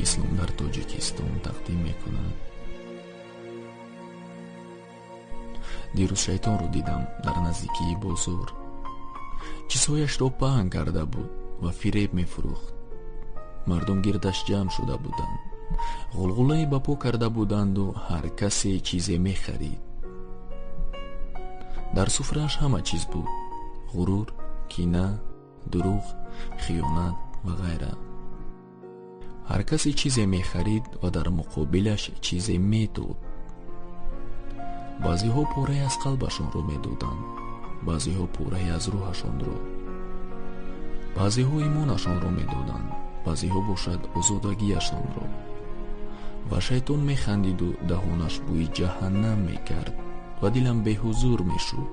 Донишгоҳи Ислом дар Тоҷикистон тақдим мекунад. Дирӯз шайтонро дидам дар наздикии бозор. Чизҳояшро паҳн карда буд ва фиреб мефурӯхт. Мардум гирдаш ҷамъ шуда буданд, ғулғулае ба по карда буданду ҳар касе чизе мехарид. Дар суфрааш ҳама чиз буд: ғурур, кина, дурӯғ, хиёнат ва ғайра. Ҳар касе чизе мехарид ва дар муқобилаш чизе медод. Баъзеҳо порае аз қалбашонро медоданд, баъзеҳо порае аз рӯҳашонро, баъзеҳо имонашонро медоданд, баъзеҳо бошад озодагиашонро. Ва шайтон механдиду даҳонаш бӯи ҷаҳаннам мекард ва дилам беҳузур мешуд.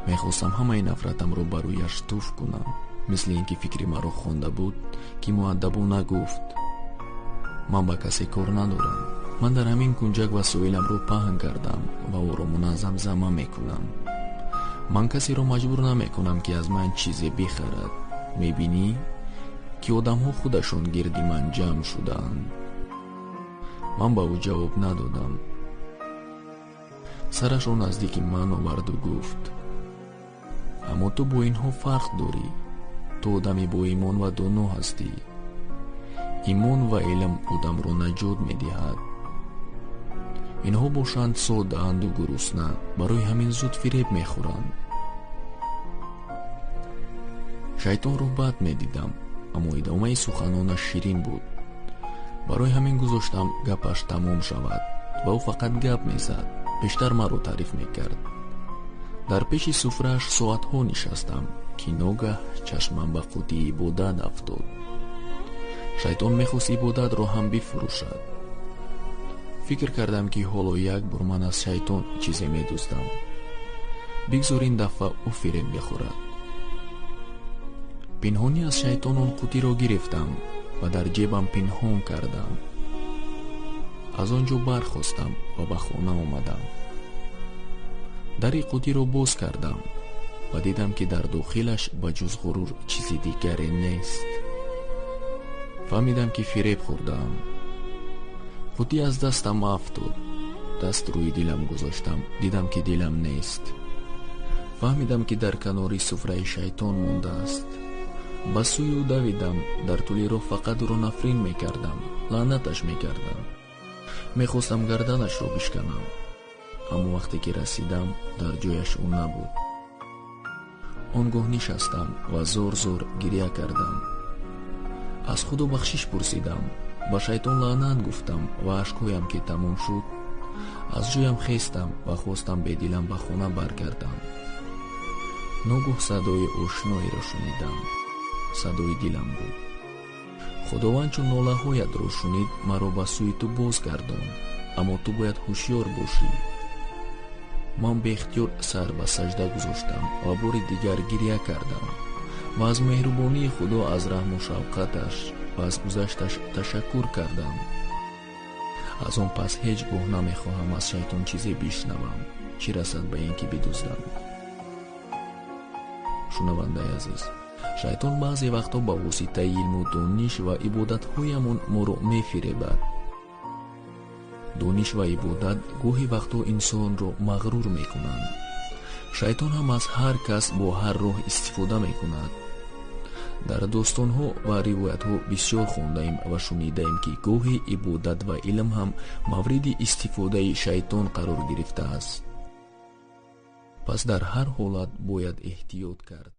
Мехостам ҳамаи нафратамро ба рӯяш туф кунам, мисли ин ки фикри маро хонда буд, ки муаддабона гуфт: ман ба касе кор надорам, ман дар ҳамин кунҷак васоиламро паҳн кардам ва ӯро муназзам зама мекунам. Ман касеро маҷбур намекунам, ки аз ман чизе бихарад. Мебинӣ, ки одамҳо худашон гирди ман ҷамъ шудаанд. Ман ба ӯ ҷавоб надодам. Сарашро наздики ман оварду гуфт: аммо ту бо инҳо фарқ дорӣ. Ту одами боимон ва доно ҳастӣ. Имон ва илм одамро наҷот медиҳад. Инҳо бошанд содаанду гурусна, барои ҳамин зуд фиреб мехӯранд. Шайтонро бад медидам, аммо идомаи суханонаш ширин буд. Барои ҳамин гузоштам гапаш тамом шавад ва ӯ фақат гап мезад, бештар маро таъриф мекард. Дар пеши суфрааш соатҳо нишастам, ки ногаҳ чашмам ба қутии ибодат афтод. Шайтон мехост ибодатро ҳам бифурӯшад. Фикр кардам, ки ҳоло як бор ман аз шайтон чизе медуздам. Бигзор ин дафъа ӯ фиреб бихӯрад. Пинҳонӣ аз шайтон он қутиро гирифтам ва дар ҷебам пинҳон кардам. Аз он ҷо бархостам ва ба хона омадам. Дари қутиро боз кардам ва дидам, ки дар дохилаш ба ҷуз ғурур чизи дигаре нест. Фаҳмидам, ки фиреб хӯрдаам. Қутӣ аз дастам афтод. Даст рӯи дилам гузоштам, дидам, ки дилам нест. Фаҳмидам, ки дар канори суфраи шайтон мондааст. Ба сӯи ӯ давидам. Дар тӯли роҳ фақат ӯро нафрин мекардам, лаънаташ мекардам. Мехостам гарданашро бишканам, аммо вақте ки расидам, дар ҷояш ӯ набуд. Он гоҳ нишастам ва зор-зор гиря кардам. Аз худо бахшиш пурсидам, ба шайтон лаънат гуфтам ва ашкҳоям ки тамом шуд, аз ҷоям хестам ва хостам бедилам ба хона баргардам. Ногоҳ садои ошноеро шунидам. Садои дилам буд. Худованд чун нолаҳоятро шунид, маро ба сӯи ту бозгардонд, аммо ту бояд ҳушёр бошӣ. Ман беихтиёр сар ба сажда гузоштам ва бори дигар гиря кардам ва аз меҳрубонии Худо, аз раҳму шавқаташ ва аз гузашташ ташаккур кардам. Аз он пас ҳеҷ гоҳ намехоҳам аз шайтон чизе бишнавам, чӣ расад ба ин ки бидуздам. Шунавандаи азиз, шайтон баъзе вақтҳо ба воситаи илму дониш ва ибодатҳоямон моро мефиребад. Дониш ва ибодат гоҳи вақтҳо инсонро мағрур мекунанд. Шайтон ҳам аз ҳар кас бо ҳар роҳ истифода мекунад. Дар достонҳо ва ривоятҳо бисёр хондаем ва шунидаем, ки гоҳи ибодат ва илм ҳам мавриди истифодаи шайтон қарор гирифтааст. Пас дар ҳар ҳолат бояд эҳтиёт кард.